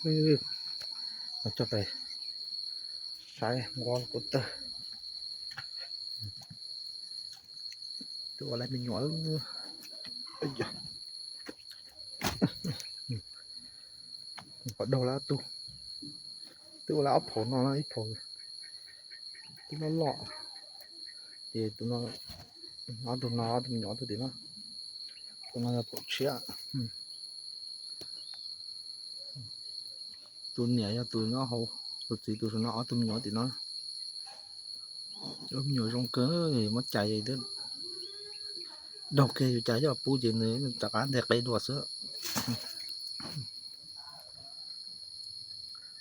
Coj pais saib nquab kuv tawg. Twb ua lawv me nyuam. Qhov daug lawm ob tug. Twb ua lawv ob phaum no, ib phaum twb loj loj. Ces tus no, ob tug no ob tug me nyuam ob tug tim no. Tus no yog phaum tshiab. Tus niam yog tus nyob hauv, tus txiv tus saum no, ob tug me nyuam tim no. Ob me nyuam zoo kawg, muab cais daug kiag yus cais coj pub ces nws rov qab nteg qe dua xwb.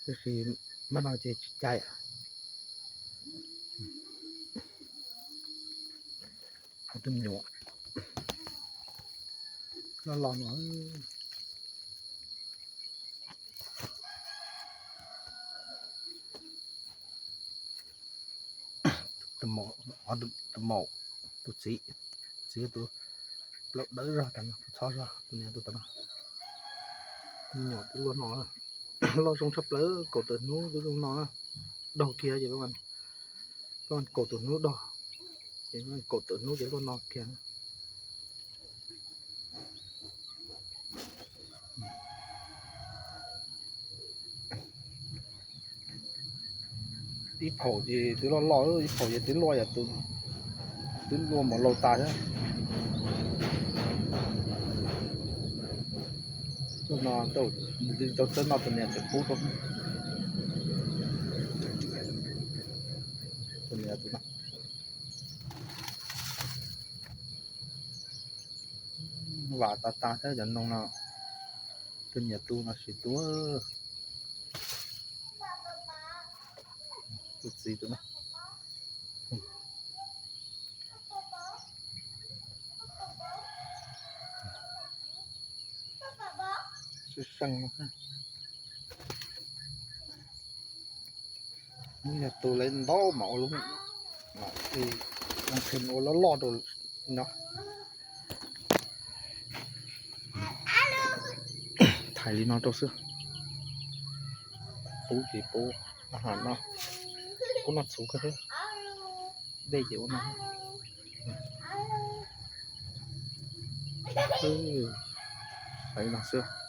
Tab sis npaj no ces tsis cais. Ob tug me nyuam loj loj no. Tus maum, tus txiv, txiv tus plaub dawb zog tas no, txhob zog, tus niam tus tas no. Me nyuam twb luaj no, loj zoo tshaj plaws, kaum tawm hnub twb zoo no. Daug kiag ces kaum tawm hnub daug, ces kaum tawm hnub ces luaj no kiag. Ib phaum ces twb loj loj, ib phaum ces twb luaj, yog twb luaj mus laus tas thiab. Tus no, tus txawb no tus niam tseem pub rau. Tus niam tus no. Vam tas tas thiab cov noog no. Tus niam tus no sis tus, tus txiv tus no. Sib seej no. Hnub yog tus lawv ntau mas ua lub, ua loj loj rau no. Thaiv li no rau xwb. Pub ces pub, no, pub noj txhuv kawg xwb. Dej ces ua no. Thaiv li no xwb.